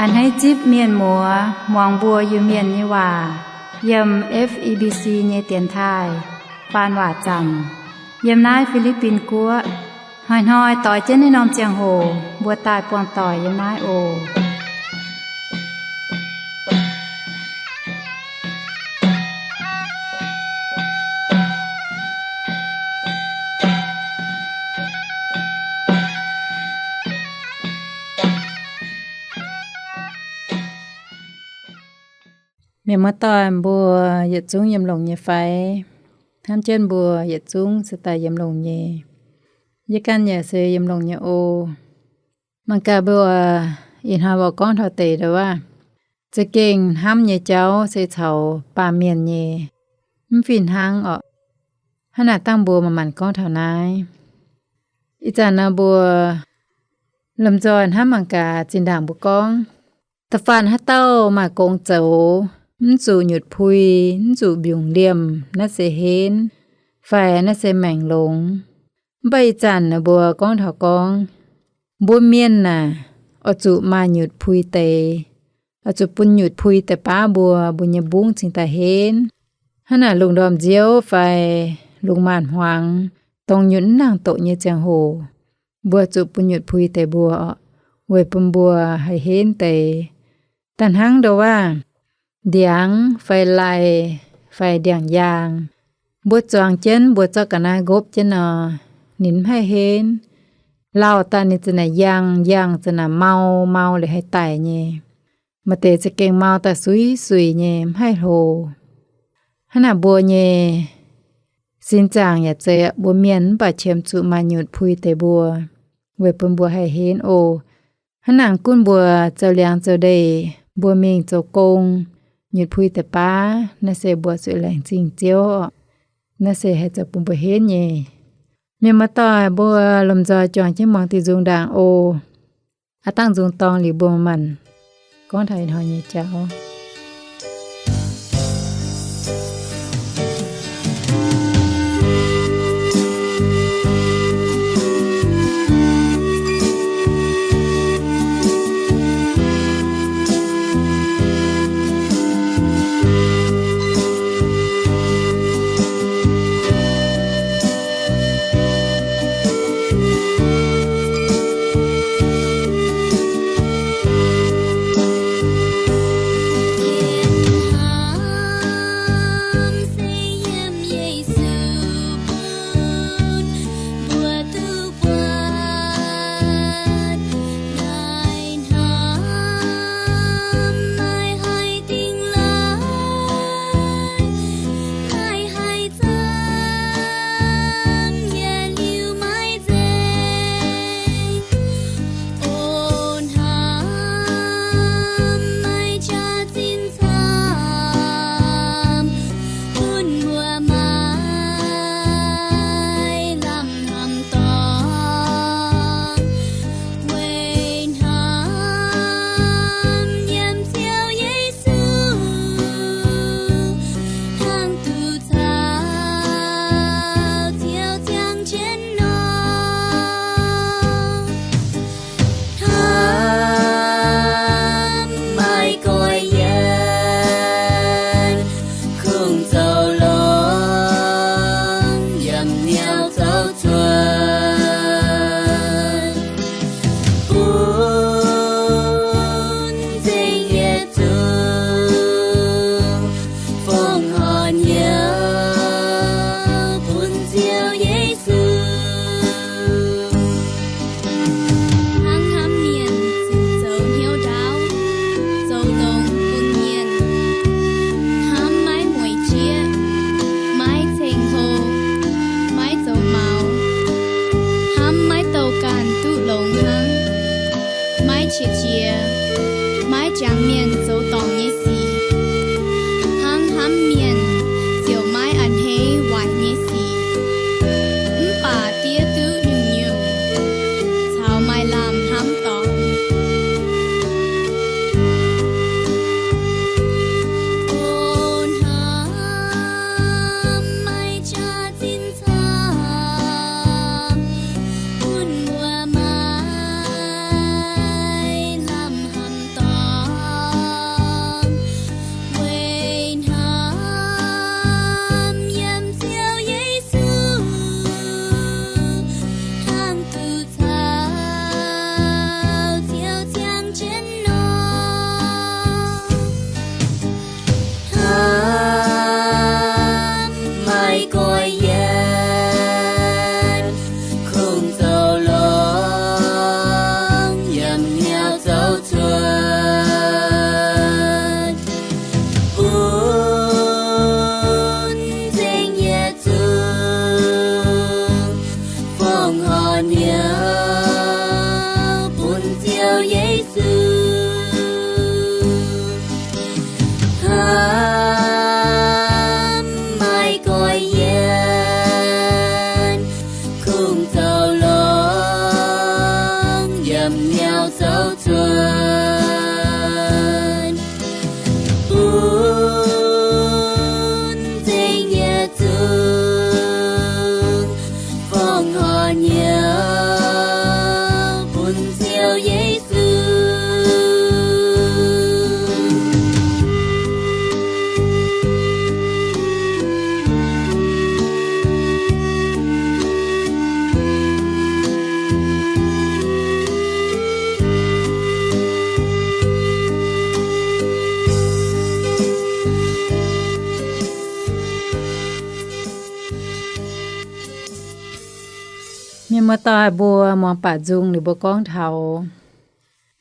Hneiv zipv mienh muoz muangx mbuo Iu-Mienh nyei waac yiem F E B C nyei dienx taaih faan waac zanc yiem naaiv Fi^li^bin Guoqv. Hnoi-hnoi doix jienv naaiv norm ziangh hoc mbuo daaih buangh doic yiem naaiv oc. Mienh muoz-doic mbuo yietc zungv yiem longx nyei fai? Hnamv jienv mbuo yietc zungv se daaih yiem longx nyei. Yie ganh yaac se yiem longx nyei oc. Mangc gaax mbuo ih hnoi mbuo gorngv taux deix ndau wuov, za'gengh hnamv nyei jauv se caux baamh mienh nyei, mv fih hnangv orqc. Hnangv naaic dangh mbuo manc-manc gorngv taux naaiv. Ih zanc nor mbuo lomh nzoih hnamv mangc gaax zinh ndaangc mbuo gorngv, da'faanh haaix dauh maaih gong zoux, mv zuqc nyutc pui, mv zuqc mbiungc liemh, naaiv se henv, fai naaiv se maengc longx. Mv baac ih zanc naaiv mbuo gorngv taux gorngv, mbuo mienh naaic, oix zuqc maaih nyutc pui deix, oix zuqc bun nyutc pui deix baav mbuo, mbuo nyei mbungv cingx daaih henv. Hnangv naaic lungh ndorm nziouv fai lungh maanz hmuangx, dongh nyutc mv nangc doqc nyei ziangh hoc, mbuo zuqc bun nyutc pui deix mbuo, weic bun mbuo haih henv deix. Da'hnangv ndau wuov, ndiangx fai lai fai ndiangx-yaang, mbuo zuangx jienv, mbuo zorqv ga'naaiv nqopv jienv nor, ninh mv haih henv. Lauh daaih ninh za'naaic yangh, yangh za'naaic mau, mau liuz haih daic nyei. Maaih deix za'gengh mau daaih suix suix nyei, mv haih hlo. Hnangv naaic mbuo nyei sin zaangc yaac zeiz mbuo mienh mv baac qiemx zuqc maaih nyutc pui deix mbuo, weic bun mbuo haih henv oc. Hnangv naaic gunv mbuo zoux liangx zoux ndeic, mbuo mingh zoux gong, nyutc pui deix baav, naaiv se mbuo zuqc laengz zingh Ziouv. Naaiv se haih zoux bun mbuo henv nyei. Mienh muoz-doic mbuo lomh nzoih juangc jienv muangx diuh nzung ndaangc oc. Aav dangh nzung dorng liuz mbuo manc-manc gorngv taux ih hnoi nyei jauv. Hnamv maiv goiv yienx, kungx zoux longx, yiem niouv zoux cuotv, bun zingh yietc zungv fongc horc hnyouv bun Ziouv Yesu. Hnangv hnamv mienh ziouc zoux hnyouv ndaauv, zoux longx bun mienh. Hnamv maiv mueic jieqv, maiv ceng-hlo, maiv zoux maux. Hnamv maiv douh ganh duqv longx hnangv, maiv qiex jiez, maiv jangx mienh zoux dorngc nyei sic. Hnangv hnamv mienh ziouc maiv a'hneiv waaic nyei sic, mv baac diev duqv nyungc-nyungc caux maaih lamh hnamv dorngc. O hnamv maiv jaax zinh camv, bun mbuo maaih lamh hnamv dorngc. Muoz-doic mbuo muangx baac nzung liuz mbuo gorngv taux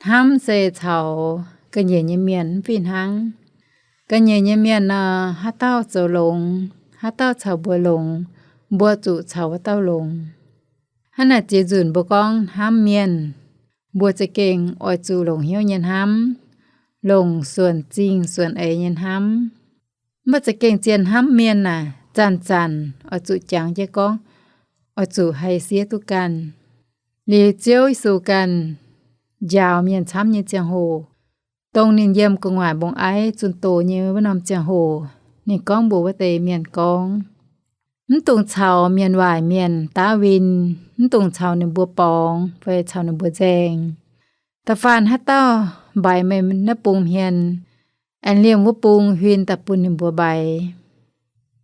hnamv se caux ga'nyiec nyei mienh mv fih hnangv. Ga'nyiec nyei mienh nor, haaix dauh zoux longx, haaix dauh caux mbuo longx, mbuo zuqc caux wuov dauh longx. Hnangv naaic ziex nzunc mbuo gorngv hnamv mienh, mbuo za'gengh oix zuqc longc hnyouv nyei hnamv, longc suonc zingh suonc eix nyei hnamv. Mv baac za'gengh zien hnamv mienh naaic, zanc-zanc oix zuqc jangx jienv gorngv, oix zuqc haih siev duqv ganh. Liuz Ziouv Yesu ganh njaaux mienh camv nyei ziangh hoc, dongh ninh yiem gu'nguaaic mbong-aiv zunh doz nyei wuov norm ziangh hoc, ninh gorngv mbuox wuov deix mienh gorngv, mv dungx caux mienh waaic mienh daav win, mv dungx caux ninh mbuo borngz fai caux ninh mbuo nzaeng. Da'faanh haaix dauh mbaix meih naaiv bung hmien, aengx liemh wuov bung huin daaih bun ninh mbuo mbaix.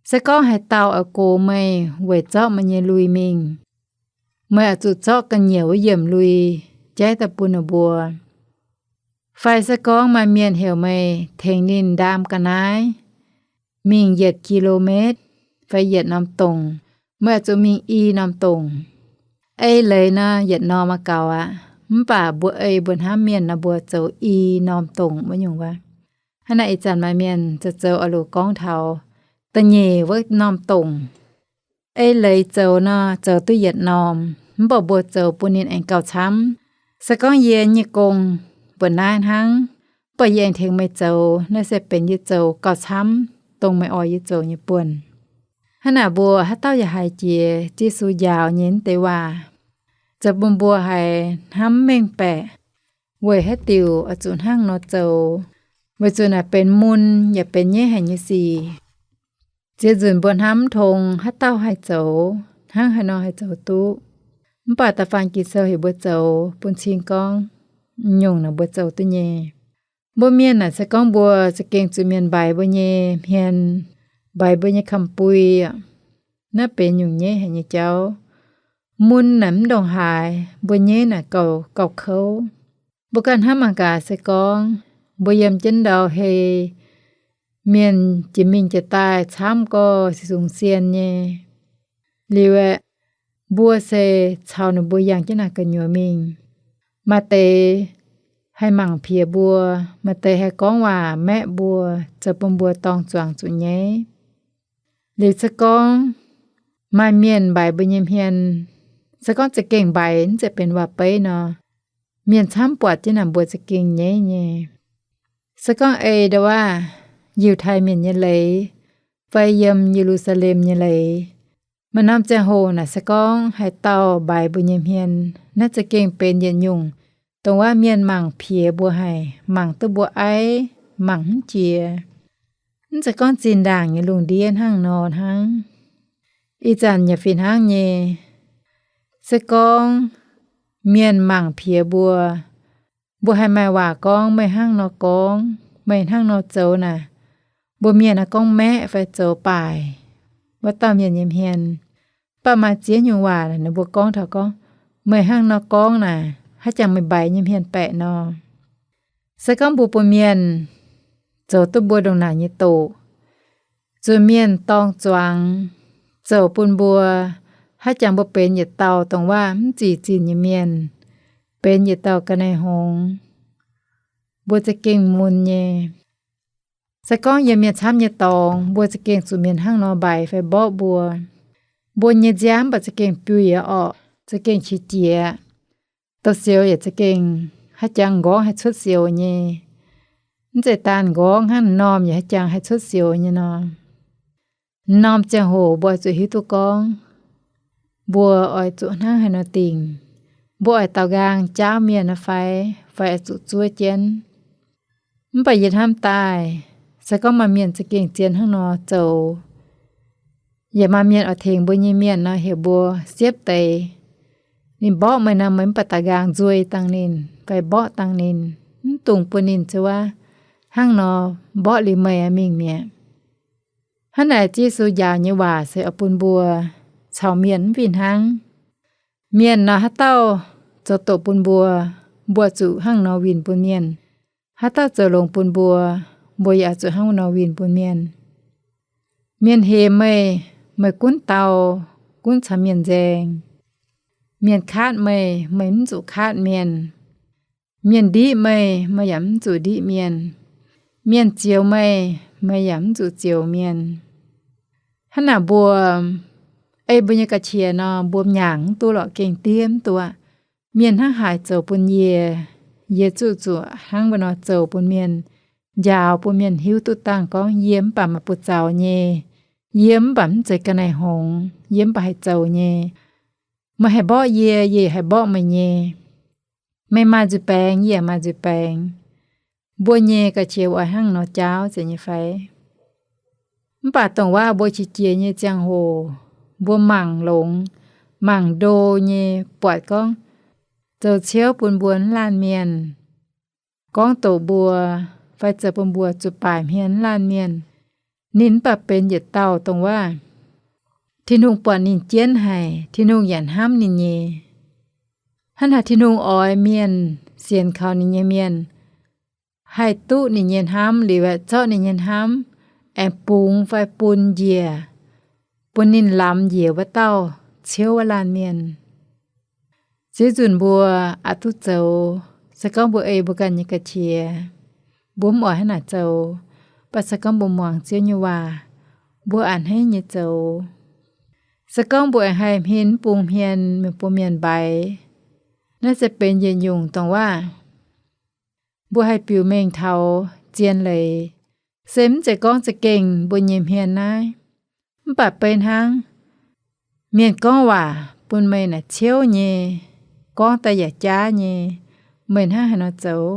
Se gorngv haaix dauh oix gox meih weic zorqv meih nyei lui mingh, meih oix zuqc zorqv ga'nyiec wuov yiemc lui jaiv daaih bun ninh mbuo. Fai se gorngv maaih mienh heuc meih tengx ninh ndaam ga'naaiv mingh yietc ki-lo-metv fai yietc norm dongc, meih oix zuqc mingh i norm dongc. Ei leiz nor, yietc norm maiv gaux aqv. Mv baac mbuo ei mbuo hnamv mienh nor, mbuo zoux i norm dongc wuov nyungc wuov. Hnangv naaic ih zanc maaih mienh zoux zoux oix lorz gorngv taux da'nyeic wuov norm dongc. Ei leiz zoux nor, zoux duqv yietc norm, mv baac mbuo zoux bun ninh aengx gauh camv. Se gorngv yie nyei gong mbuoqc naaiv hnangv, mv baac yie aengx tengx meih zoux, naaiv se benx yie zoux gauh camv dongh meih oix yie zoux nyei buonc. Hnangv naaic mbuo haaix dauh yaac haiz jiex Yesu njaaux nyei naaiv deix waac, zoux bun mbuo haiz hnamv mengh baeqc weic haaix diuc oix zuqc hnangv nor zoux, weic zuqc naaic benx mun yaac benx nyaiv haic nyei sic. Ziex nzunc mbuo hnamv mv tong haaix dauh haih zoux, hnangv haaix nor haih zoux duqv. Mv baac da'faanh Ging-Sou heuc mbuo zoux bun cing gorngv, nyungc naaic mbuo zoux duqv nyei. Mbuo mienh naaic se gorngv mbuo za'gengh zuqc mienh mbaix mbuo nyei hmien, mbaix mbuo nyei kamx-bui aqv. Naaiv benx nyungc nyaiv haic nyei jauv. Mun naaic mv ndongc haaix, mbuo nyaiv naaic gauh, gauh kouv. Mbuo ganh hnamv mangc gaax se gorngv mbuo yiem jienv ndau hei, mienh jiex mingh jiex daaih camv gorx, se zungx sien nyei. Liuz aeqv, mbuo se caux ninh mbuo yangh jienv naaic gu'nyuoz mingh. Maaih deix haih mangc piex mbuo, maaih deix haih gorngv waac maeqv mbuo, zoux bun mbuo dorng zuangx zuqc nyaiv. Liuz se gorngv maaih mienh mbaix mbuo nyei hmien, se gorngv za'gengh mbaix, mv zeiz benx waac-beiv nor, mienh camv buatc jienv naaic mbuo za'gengh nyaiv nyei. Se gorngv ei ndau wuov Yiutai Mienh nyei leiz fai yiem Ye^lu^saa^lem nyei leiz, maaih norm ziangh hoc naaic se gorngv haaix dauh mbaix mbuo nyei hmien, naaiv za'gengh benx yietc nyungc dongh wuov mienh mangc piex mbuo haic, mangc duqv mbuo aiv, mangc mv jiex. Mv zeiz gorngv zinh ndaangc nyei lungh ndiev hnangv nor hnangv. Ih zanc yaac fih hnangv nyei. Se gorngv mienh mangc piex mbuo, mbuo haih maaih waac gorngv, meih hnangv nor gorngv, meih hnangv nor zoux naaic, mbuo mienh naaiv gorngv maeqv fai zoux baaic wuov dauh mienh nyei hmien. Mv baac maaih ziex nyungc waac ninh mbuo gorngv taux gorngv, meih hnangv nor gorngv naaic, haaix jangx meih mbaix nyei hmien baeqc nor. Se gorngv mbuo bun mienh zoux duqv mbuo ndongc naaic nyei doqc, zuqc mienh dorng zuangx, zoux bun mbuo haaix jangx mbuo benx yietc dauh dongh waac mv zic zinh nyei mienh, benx yietc dauh ga'naaiv-hngongx, mbuo za'gengh mun nyei. Se gorngv yiem mienh camv nyei dorngx, mbuo za'gengh zuqc mienh hnangv nor mbaix fai mborqv mbuo. Mbuo nyei nziaamv mv baac za'gengh biuic orqc, za'gengh qiex jiez. Douz-sioux yaac za'gengh haaix jangx nqorngv haih cuotv sioux nyei. Mv zeiz daanh nqorngv hnangv, m'normh yaac haaix jangx haih cuotv sioux nyei nor. M'normh ziangh hoc mbuo oix zuqc hiuv duqv gorngv, mbuo oix zuqc hnangv haaix nor dingc. Mbuo oix daaux nqaang jaauv mienh aqv fai, fai oix zuqc zuov jienv? Mv baac yie hnamv daaih, se gorngv maaih mienh za'gengh zien hnangv nor zoux, yaac maaih mienh oix tengx mbuo nyei mienh nor, heuc mbuo siepv deix. Ninh mborqv meih nor, meih mv baac daaux nqaang nzuei dangh ninh fai mborqv dangh ninh, mv dungx bun ninh zuov hnangv nor mborqv liuz meih aqv mingh mi'aqv. Hnangv naaic Ziouv Yesu njaaux nyei waac se oix bun mbuo caux mienh mv fih hnangv. Mienh nor haaix dauh zoux doqc bun mbuo, mbuo zuqc hnangv nor winh bun mienh. Haaix dauh zoux longx bun mbuo, mbuo yaac zuqc hnangv nor winh bun mienh. Mienh hemx meih, meih gunv dau, gunv caux mienh nzaeng. Mienh kaatv meih, meih mv zuqc kaatv mienh. Mienh ndiqv meih, meih yaac mv zuqc ndiqv mienh. Mienh zioux meih, meih yaac mv zuqc zioux mienh. Hnangv naaic mbuo, ei mbuo nyei ga'qiex nor, mbuo mangc mv duqv lorqc, gengh diev mv duqv aqv. Mienh hnangv haaix zoux bun yie, yie zuqc zuqc hnangv wuov nor zoux bun mienh, njaaux bun mienh hiuv duqv dangh gorngv yie mv baac maaih buoz-zaux nyei, yie mv baac mv zeiz ga'naaiv hngongx, yie mv baac haih zoux nyei. Meih haih mborqv yie, yie yaac haih mborqv meih nyei. Meih maaih nzuih baengx, yie yaac maaih nzuih baengx. Mbuo nyei ga'qiex oix hnangv nor jaauv zeiz nyei fai? Mv baac dongh waac mbuo qiex jiez nyei ziangh hoc, mbuo mangc longx, mangc ndo nyei buatc gorngv zoux ciouv bun mbuo mv laanh mienh, gorngv doqc mbuo, fai zoux bun mbuo zuqc baaic hmien mv laanh mienh, ninh mv baac benx yietc dauh dongh waac Tin-Hungh buatc ninh jienv haic, Tin-Hungh yaac hnamv ninh nyei. Hnangv haaix Tin-Hungh oix mienh, sienx kaux ninh nyei mienh, haih duqv ninh nyei hnamv liuz aeqv, zorqv ninh nyei hnamv aengx bungx fai bun njiec, bun ninh lamz njiec wuov dauh ciouv wuov laanh mienh. Ziex nzunc mbuo aqc duqv zoux, se gorngv mbuo ei mbuo ganh nyei ga'qiex, mbuo mv oix hnangv naaic zoux, mv baac se gorngv mbuo muangx Ziouv nyei waac, mbuo a'hneiv nyei zoux. Se gorngv mbuo aengx haih hmien mv bung hmien mienh bun mienh mbaix, naaiv se benx yietc nyungc dongh waac mbuo haih biux mengh taux zien leiz. Se mv zeiz gorngv za'gengh mbuo nyei hmien naaiv, mv baac beiv hnangv mienh gorngv waac bun meih naaic ciouv nyei, gorngv daaih yaac jaav nyei, meih hnangv haaix nor zoux?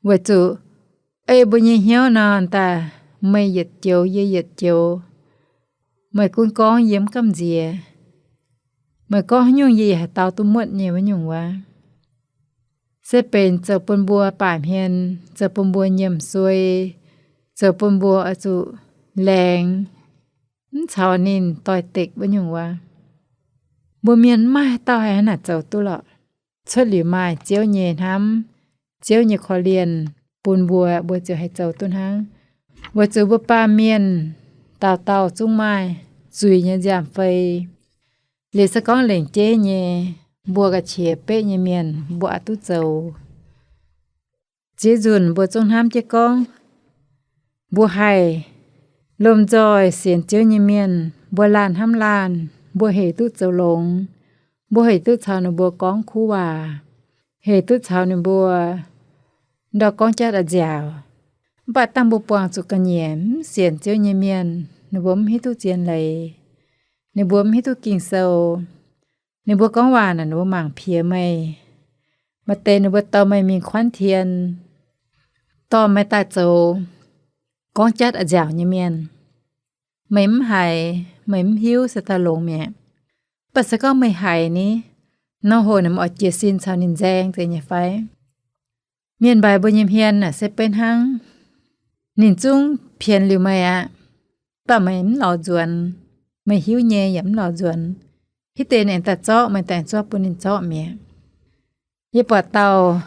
Weic zuqc ei mbuo nyei hnyouv nor daaih, meih yietc joux yie yietc joux, meih gunv gorngv yie mv gamh nziex. Meih gorngv haaix nyungc yie yaac haih dau duqv muotv nyei wuov nyungc wuov. Se benx zoux bun mbuo baaic hmien, zoux bun mbuo nyiemc suei, zoux bun mbuo oix zuqc laengz, mv caux ninh doix-dekc wuov nyungc wuov. Mbuo mienh mv maaih dauh haih hnangv naaic zoux duqv lorqc. Cuotv liuz maaih Ziouv nyei hnamv, Ziouv nyei korv-lienh bun mbuo, mbuo ziouc haih zoux duqv hnangv. Weic zuqc mbuo baamh mienh dauh dauh zungv maaih zuiz nyei nziaamv-fei. Liuz se gorngv lengc jeiv nyei, mbuo ga'qiex beqv nyei mienh mbuo aqc duqv zoux. Ziex nzunc mbuo zungv hnamv jienv gorngv, mbuo haih lomh nzoih sienx Ziouv nyei mienh, mbuo laanh hnamv laanh, mbuo hec duqv zoux longx, mbuo hec duqv caux ninh mbuo gorngv kuv waac, hec duqv caux ninh mbuo ndau gorngv jatv a'nziaauc. Mv baac dangh mbuo buangh zuqc ga'nyiec mv sienx Ziouv nyei mienh, ninh mbuo mv hiuv duqv zien leiz, ninh mbuo mv hiuv duqv Ging-Sou, ninh mbuo gorngv waac naaic ninh mbuo mangc piex meih. Maaih deix ninh mbuo dorh meih mingh kuanv tien, dorh meih daaih zoux gorngv jatv a'nziaauc nyei mienh. Meih mv haiz, meih mv hiuv se daaih longx mi'aqv. Mv baac se gorngv meih haiz ni, norm hoc ninh mbuo oix jiez sin caux ninh nzaeng zeiz nyei fai? Mienh mbaix mbuo nyei hmien naaic se beiv hnangv. Ninh zungv pienx liuz meih aqv, mv baac meih mv lorz nzuonx. Meih hiuv nyei yaac mv lorz nzuonx. Hitv deix ninh daaih zorqv meih, daaih zorqv bun ninh zorqv mi'aqv. Yie buatc dauh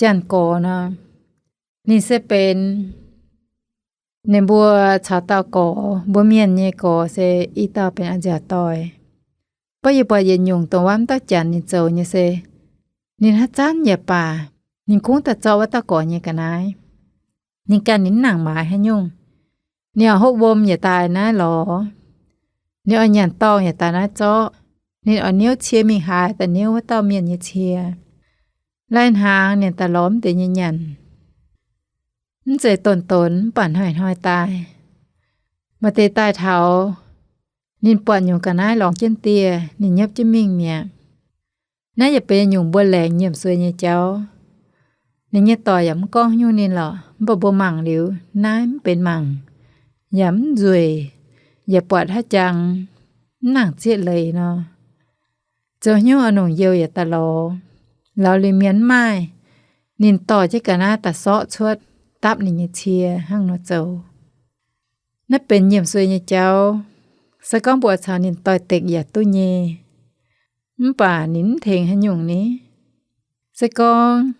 janx-gorx nor, ninh se benx, ninh mbuo caux dauh gorx, mbuo mienh nyei gorx se i dauh benx a'nziaauc doic. Mv baac yie buatc yietc nyungc dongh wuov dauh janx ninh zoux nyei se, ninh haaix zanc yaac baac, ninh kungx daaih zorqv wuov dauh gorx nyei ga'naaiv. Ninh ganh ninh mv nangc maaiz haaix nyungc. Ninh oix hopv wuom yaac daaih naaiv lorz. Ninh oix nyanc dorngh yaac daaih naaiv zorqv. Ninh oix niouv cie mingh haaix, daaih niouv wuov dauh mienh nyei cie. Lai-hnaangx ninh daaih lorz mv deix nyei nyanc. Mv zeiz donx-donx mv baac hnoi-hnoi daaih. Maaih deix daaih taux, ninh buatc nyungc ga'naaiv lorngx jienv dieh, ninh nyiepv jienv mingh mi'aqv. Naaiv yaac benx nyungc mbuo laengz nyiemc suei nyei jauv. Ninh nyei doic yaac mv gorngv nyungc ninh lorqc, mv baac mbuo mangc liuz naaiv mv benx mangc, yaac mv nzueic, yaac buatc haaix jangx mv nangc zieqv leiz nor. Zoux hnyouv oix longc youh yaac daaih lorz, lorz liuz mienh mv maaih, ninh dorh jienv ga'naaiv daaih sorqv cuotv, dapv ninh nyei cie hnangv nor zoux. Naaiv benx nyiemc suei nyei jauv. Se gorngv mbuo caux ninh doix-dekc yaac duqv nyei, mv baac ninh mv tengx haaix nyungc ni. Se gorngv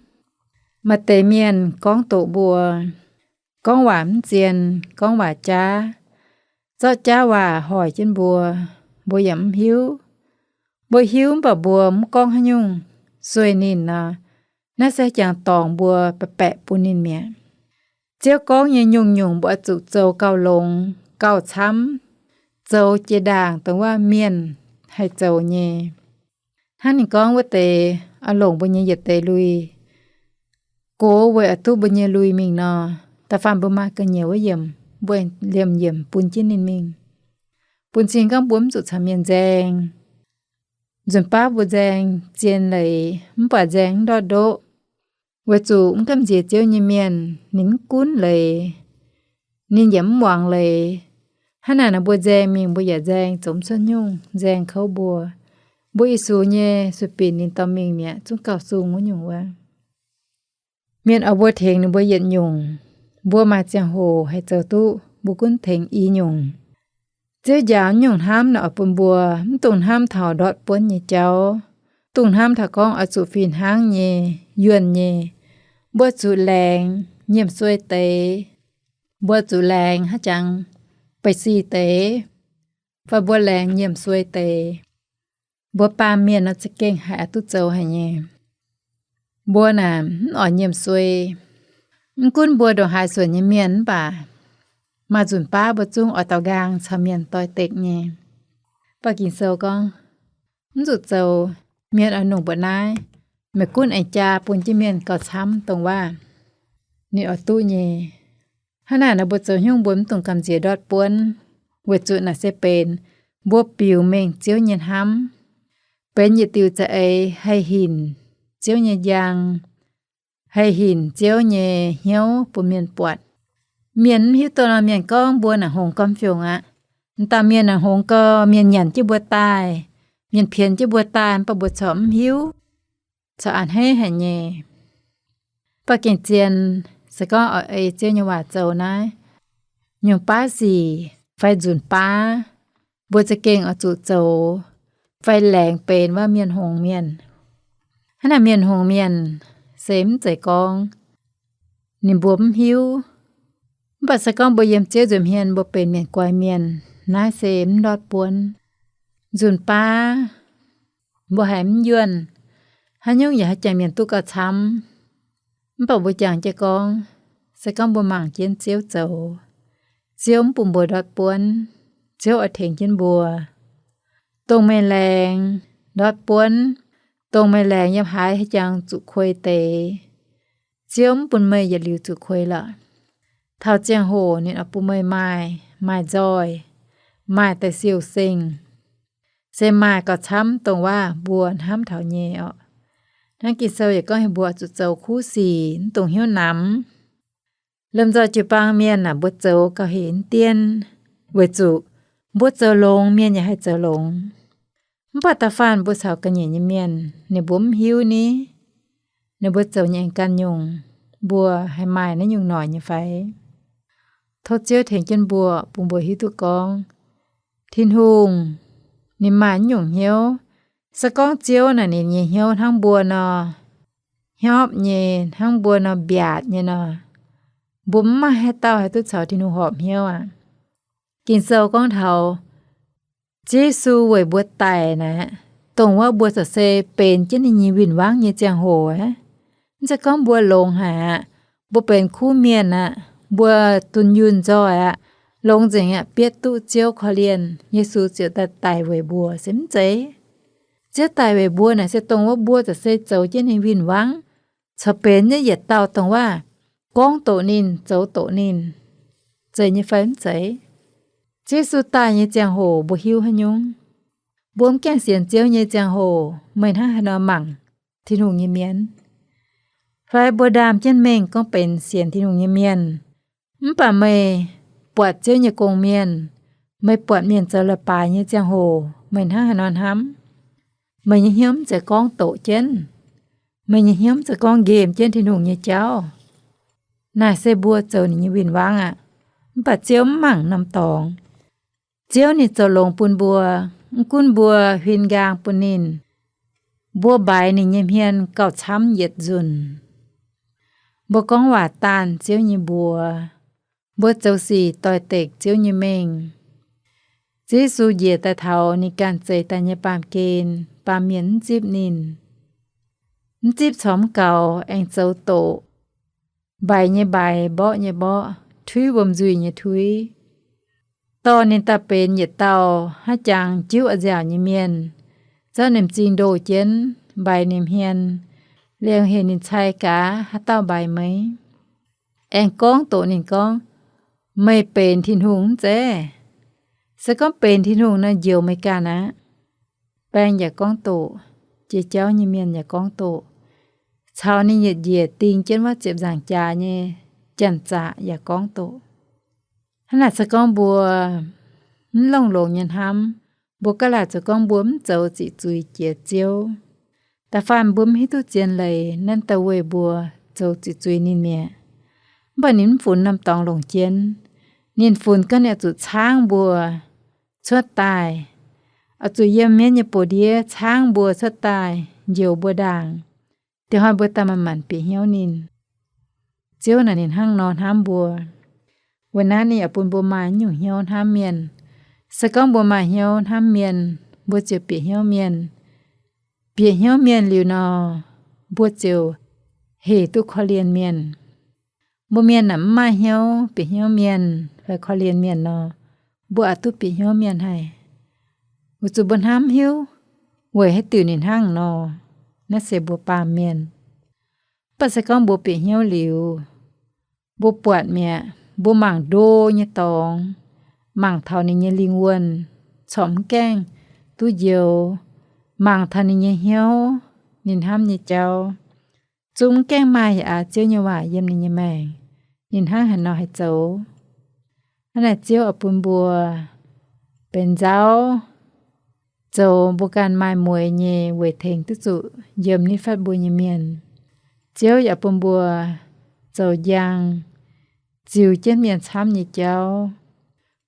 maaih deix mienh gorngv doqc mbuo, gorngv waac mv zien, gorngv waac jaav, zorqv jaav waac hoic jienv mbuo, mbuo yaac mv hiuv. Mbuo hiuv mv baac mbuo mv gorngv haaix nyungc sueih ninh nor, naaiv se jangx dorngc mbuo baeqc baeqc bun ninh mi'aqv. Ziouv gorngv nyei nyungc-nyungc mbuo oix zuqc zoux gauh longx, gauh camv, zoux jiex ndaangc dongh wuov mienh haih zoux nyei. Hnangv ninh gorngv wuov deix oix longc mbuo nyei yietc deix lui, gox weic oix duqv mbuo nyei lui mingh nor, da'faanh mbuo maaih ga'nyiec wuov yiemc, mbuo liemh yiemc bun jienv ninh mingh. Bun cing gorngv mbuo mv zuqc caux mienh nzaeng. Nzunc baav mbuo nzaeng zien leiz, mv baac nzaeng mv ndortv ndoqv, weic zuqc mv gamh nziex Ziouv nyei mienh ninh mv gunv leiz, ninh yaac mv muangx leiz. Hnangv naaic nor mbuo nzaeng mingh mbuo yaac nzaeng zoux mv cuotv nyungc, nzaeng kouv mbuo. Mbuo Yesu nyei sueih binc ninh dorh mingh mi'aqv, zungv gauh sung wuov nyungc wuov. Mienh oix mbuo tengx ninh mbuo yietc nyungc, mbuo maaih ziangh hoc haih zoux duqv, mbuo gunv tengx i nyungc. Ziouv njaaux nyungc hnamv naaic oix bun mbuo mv dungx hnamv taux ndortv buonv nyei jauv, dungx hnamv taux gorngv oix zuqc fih hnangv nyei, yuonh nyei. Mbuo zuqc laengz nyiemc suei deix. Mbuo zuqc laengz haaix jangx ba'si deix, fai mbuo laengz nyiemc suei deix. Mbuo baamh mienh nor za'gengh haiz oix duqv zoux haic nyei. Mbuo naaic mv oix nyiemc suei. Mv gunv mbuo ndongc haaix suonc nyei mienh mv baac maaih nzunc baav mbuo zungv oix daux nqaang caux mienh doix-dekc nyei. Mv baac Ging-Sou gorngv, mv zuqc zoux. Mienh oix nungx mbuoqc naaiv, meih gunv aengx jaa bun jienv mienh gauh camv dongh waac ninh oix duqv nyei. Hnangv naaic nor mbuo zoux haaix nyungc mbuo mv dungx gamh nziex ndortv buonv, weic zuqc naaic se benx mbuo biux mengh Ziouv nyei hnamv, benx yietc diuc za'eix haih hinc Ziouv nyei njang, haih hinc Ziouv nyei hnyouv bun mienh buatc. Mienh mv hiuv duqv nor mienh gorngv mbuo naaic hngongx gormx-fiongx aqv. M'dauh mienh naaic hngongx gau, mienh nyanc jienv mbuo daaih, mienh pienx jienv mbuo daaih, mv baac mbuo corc mv hiuv, corc a'hneiv haic nyei. Mv baac gengh zien, se gorngv oix ei Ziouv nyei waac zoux naaiv, nyungc baav sic fai nzunc baav, mbuo za'gengh oix zuqc zoux fai laengz benx wuov mienh hngongx mienh. Hnangv naaic mienh hngongx mienh se mv zeiz gorngv ninh mbuo mv hiuv. Mv baac se gorngv mbuo yiem Ziouv nzuonx hmien mbuo benx mienh guaix mienh, naaiv se mv ndortv buonv. Nzunc baav mbuo haiz mv yuonh, haaix nyungc yaac haih jangx mienh duqv gauh camv. Mv baac mbuo jangx jienv gorngv, se gorngv mbuo mangc jienv Ziouv zoux, Ziouv mv bun mbuo ndortv buonv. Ziouv oix tengx jienv mbuo. Dongh meih laengz ndortv buonv, dongh meih laengz yiem haaix haih jangx zuqc kuei deix, Ziouv mv bun meih yietc liuz zuqc kuei lorqc. Taux ziangh hoc ninh oix bun meih maaih, maaih nzoih, maaih da'siouh seng, se maaih gauh camv dongh waac mbuo hnamv taux nyei orqc. Hnangv Ging-Sou yaac gorngv heuc mbuo zuqc zoux kuv sic, mv dungx hnyouv namx. Lomh nzoih jiu-baang mienh naaic mbuo zoux gauh hec dien, weic zuqc mbuo zoux longx mienh yaac haih zoux longx. Mv baac da'faanh mbuo caux ga'nyiec nyei mienh ninh mbuo mv hiuv ni, ninh mbuo zoux nyei aengx ganh nyungc, mbuo haih maaih naaiv nyungc noic nyei fai? Tov Ziouv tengx jienv mbuo, bun mbuo hiuv duqv gorngv Tin-Hungh ninh maaih naaiv nyungc hnyouv. Se gorngv Ziouv naaic ninh nyei hnyouv hnangv mbuo nor, hnyopv nyei, hnangv mbuo nor mbiaatc nyei nor, mbuo mv maaih haaix dauh haih duqv caux Tin-Hungh horpc hnyouv aqv. Ging-Sou gorngv taux Ziouv Yesu weic mbuo daic naaic, dongh wuov mbuo corc se benx jienv ninh nyei win-wangv nyei ziangh hoc aqv. Mv zeiz gorngv mbuo longx haic aqv, mbuo benx kuv mienh aqv, mbuo dunh yunh nzoih aqv, longx nzengc aqv, bietv duqv Ziouv korv-lienh, Yesu ziouc daaih daic weic mbuo, se mv zeiz. Ziouv daic weic mbuo naaic se dongh wuov mbuo corc se zoux jienv ninh win-wangv, corc benx nyei yietc dauh dongh waac gorngv doqc ninh, zoux doqc ninh, zeiz nyei fai mv zeiz? Ziouv Yesu daaih nyei ziangh hoc mbuo hiuv haaix nyungc? Mbuo mv gaengh sienx Ziouv nyei ziangh hoc, meih hnangv haaix nor mangc Tin-Hungh nyei mienh? Fai mbuo ndaam jienv mengh gorngv benx sienx Tin-Hungh nyei mienh, mv baac meih buatc Ziouv nyei gong-mienh, meih buatc mienh zoux leiz-baaix nyei ziangh hoc, meih hnangv haaix nor hnamv? Meih nyei hnyouv mv zeiz gorngv doqc jienv? Meih nyei hnyouv mv zeiz gorngv nqemh jienv Tin-Hungh nyei jauv? Naaic se mbuo zoux ninh nyei win-wangv aqv. Mv baac Ziouv mv mangc norm dorngx. Ziouv ninh zoux longx bun mbuo, mv gunv mbuo huin nqaang bun ninh, mbuo mbaix ninh nyei hmien gauh camv yietc nzunc. Mbuo gorngv waac daanh Ziouv nyei mbuox, mbuo zoux sic doix-dekc Ziouv nyei mengh. Ziouv Yesu njiec daaih taux ninh ganh zeix daaih nyei baamh gen, baamh mienh mv zipv ninh. Mv zipv corc mv gaux, aengx zoux doqc, mbaix nyei mbaix, mborqv nyei mborqv, tuiv wuom-nzuih nyei tuiv. Dorh ninh daaih benx yietc dauh haaix jangx jiuv a'nziaauc nyei mienh, zorqv ninh m'zing ndoh jienv, mbaix ninh hmien, liemh heuc ninh cai gaax haaix dauh mbaix meih. Aengx gorngv doqc ninh gorngv, meih benx Tin-Hungh mv zeiz? Se gorngv benx Tin-Hungh nor, njoux meih ganh aqv. Baeng yaac gorngv doqc, jiex jauv nyei mienh yaac gorngv doqc, caux ninh yietc njiec ding jienv wuov ziepc nzaangc jaax nyei janx-zaqc yaac gorngv doqc. Hnangv naaic se gorngv mbuo mv longx-longx nyei hnamv, mbuo gaav laaic zoux gorngv mbuo mv zoux ziqc zuiz jiex Ziouv. Da'faanh mbuo mv hiuv duqv zien leiz, naaiv da'wuov mbuo zoux ziqc zuiz ninh mi'aqv. Mv baac ninh mv funx norm dorngx longc jienv. Ninh funx gorngv ninh oix zuqc caangv mbuo cuotv daaih, oix zuqc yiem mienv nyei buoz-ndiev caangv mbuo cuotv daaih, njoux mbuo ndaangc, diex hnoi mbuo daaih manc-manc bieqc hnyouv ninh. Ziouv naaic ninh hnangv nor hnamv mbuo. Weic naaiv ninh yaac bun mbuo maaih nyungc hnyouv hnamv mienh. Se gorngv mbuo maaih hnyouv hnamv mienh, mbuo ziouc bieqc hnyouv mienh. Bieqc hnyouv mienh liuz nor, mbuo ziouc hec duqv korv-lienh mienh. Mbuo mienh naaic mv maaih hnyouv bieqc hnyouv mienh fai korv-lienh mienh nor, mbuo aqc duqv bieqc hnyouv mienh haic. Weic zuqc mbuo hnamv hiuv weic haaix diuc ninh hnangv nor. Naaiv se mbuo baamh mienh. Mv baac se gorngv mbuo bieqc hnyouv liuz, mbuo buatc mi'aqv, mbuo mangc ndo nyei dorngx, mangc taux ninh nyei lingh wuonh, corc mv gaengh duqv njoux, mangc taux ninh nyei hnyouv, ninh hnamv nyei jauv, zungv mv gaengh maaih yaac aav Ziouv nyei waac yiem ninh nyei maengc, ninh hnangv haaix nor haih zoux. Hnangv naaic Ziouv oix bun mbuo benx nzauv, zoux mbuo ganh maaih mueiz nyei weic tengx duqv zuqc yiem nitv fatv mbuo nyei mienh. Ziouv yaac bun mbuo zoux njang, ziux jienv mienh camv nyei jauv,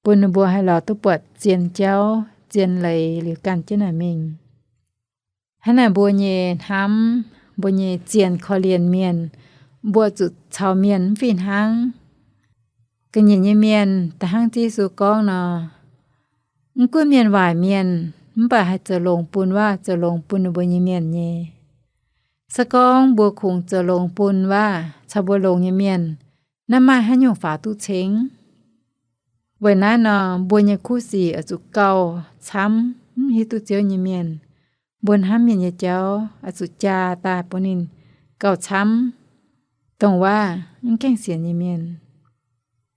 bun ninh mbuo haih lorz duqv buatc zien jauv, zien leiz liuz ganh jienv naaic mingh. Hnangv naaic mbuo nyei hnamv, mbuo nyei zien korv-lienh mienh, mbuo zuqc caux mienh mv fih hnangv. Ga'nyiec nyei mienh da'hnangv Ziouv Yesu gorngv nor, mv gunv mienh waaic mienh, mv baac haih zoux longx bun waac zoux longx bun ninh mbuo nyei mienh nyei. Se gorngv mbuo kungx zoux longx bun waac caux mbuo longx nyei mienh, naaiv maaih haaix nyungc faaux duqv ceng? Weic naaiv nor, mbuo nyei kuv sic oix zuqc gauh camv mv hiuv duqv Ziouv nyei mienh. Mbuo hnamv mienh nyei jauv oix zuqc jaa daaih bun ninh gauh camv, dongh waac mv gaengh sienx nyei mienh.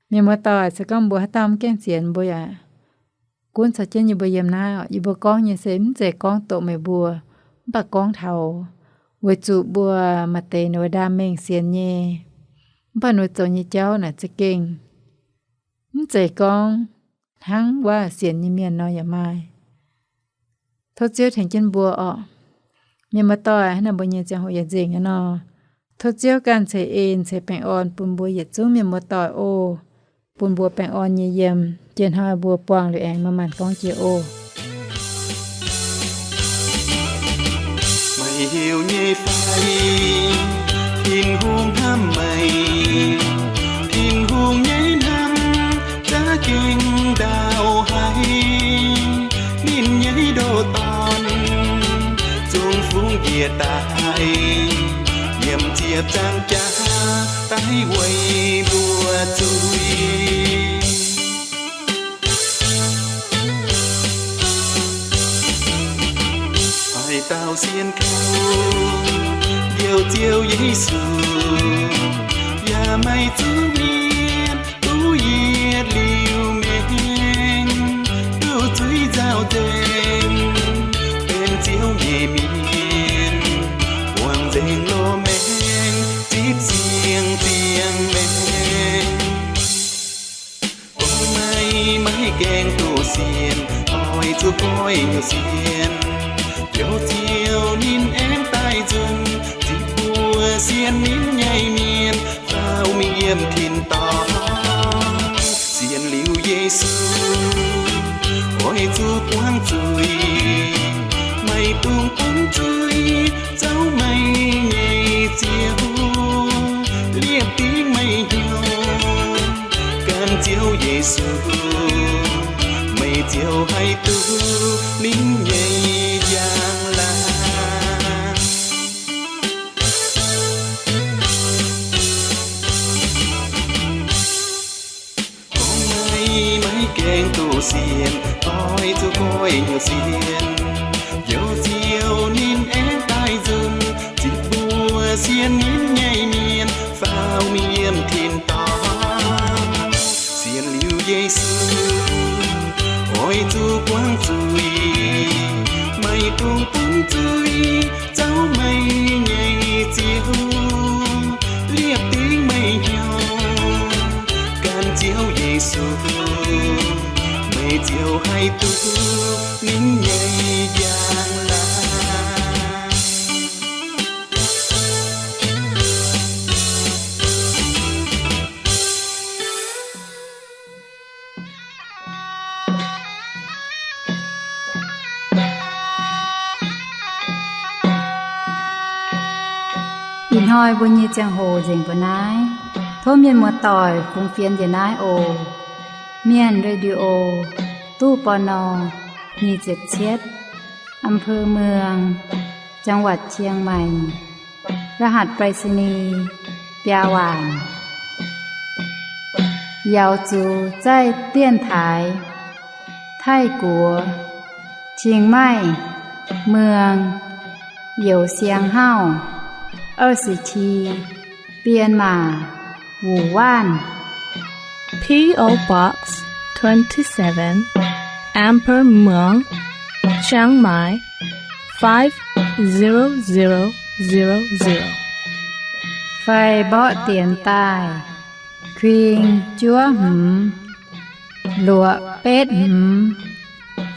Mienh muoz-doic, se gorngv mbuo haaix dauh mv gaengh sienx, mbuo yaac gunv caux jienv yie mbuo yiem naaiv. Yie mbuo gorngv nyei se mv zeiz gorngv doqc meih mbuo, mv baac gorngv taux weic zuqc mbuo maaih deix ninh mbuo ndaam mengh sienx nyei, mv baac ninh mbuo zoux nyei jauv naaic za'gengh mv zeiz gorngv hnangv waac sienx nyei mienh nor yaac maaih. Tov Ziouv tengx jienv mbuo orqc. Mienh muoz-doic, hnangv naaic mbuo nyei ziangh hoc yaac nzengc aqv nor, tov Ziouv ganh ceix en ceix baengh orn bun mbuo yietc zungv mienh muoz-doic oc. Bun mbuo baengh orn nyei yiem. Jiex hnoi mbuo buangh liuz aengx manc-manc gorngv jiex oc. Meih heuc nyei fai? Tin-Hungh hnamv meih. Tin-Hungh nyei hnamv za'gengh ndaauv haic. Ninh nyei ndoh dorn zungv fungx njiec daaih, yiem ziepc nzaangc jaax daaih weic mbuo zuiz. Haaix dauh sienx kaux Njoux Ziouv Yesu, yaac maiv zuqc mietc duqv yietc liuz maengx, duqv zuiz nzauh nzengc, benx Ziouv nyei mienh, buangh nzengc loz-maengx, zipv siang-ziangh maengx. Dongh meih maiv gaengh duqv sienx, oix zuqc goiv hnyouv sienx. Njoux Ziouv ninh aengx daaih nzunc, zipv mbuo sienx ninh nyei mienh, faaux mingh yiem tin-dorngh. Sienx liuz Yesu, oix zuqc buangv zuiz, maiv dungx bun zuiz zouv meih nyei ziouc, liepc dingv meih hnyouv gan Ziouv Yesu. Meih ziouc haih duqv ninh nyei njang-laangc. Gorngv naaiv maiv gaengh duqv sienx, oix zuqc goiv nyei sienx. Njoux Ziouv ninh aengx daaih nzunc, zipv mbuo sienx ninh nyei mienh faaux mingh yiem tin-dorngh. Sienx liuz Yesu, oix zuqc buangh zuiz, maiv dungx bun zuiz zouv meih nyei ziouv. Liepc dingc meih hnyouv gan Ziouv Yesu, meih ziouc haih duqv ninh nyei njang-laangc. Ih hnoi mbuo nyei ziangh hoc nzengc mbuo naaiv. Tov mienh muoz-doic fungx fienx njiec naaiv oc. Mienh Radio, ตู้ ปณ. nyic ziepc cietv, อำเภอเมือง จังหวัดเชียงใหม่ รหัสไปรษณีย์ biaa waanc. Yaux zuqc zaih dienx taaix Taiv-Guoqv, Chiang Mai, เมือง Youh Siang Hauv, 二十七, 编码 Wu Wanv. P O Box twenty-seven, อำเภอเมือง Chiang Mai, five zero zero zero zero. Fai mborqv dienx daaih: kuing juov hmz luoqc betv hmz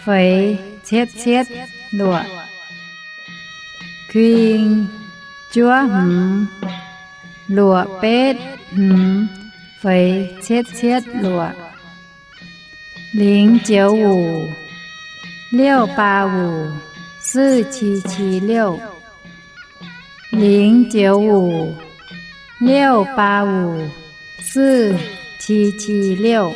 feix cietv cietv luoqc. Kuing juov hmz luoqc betv hmz feix cietv cietv luoqc. 零九五 六八五 四七七六. 零九五 六八五 四七七六.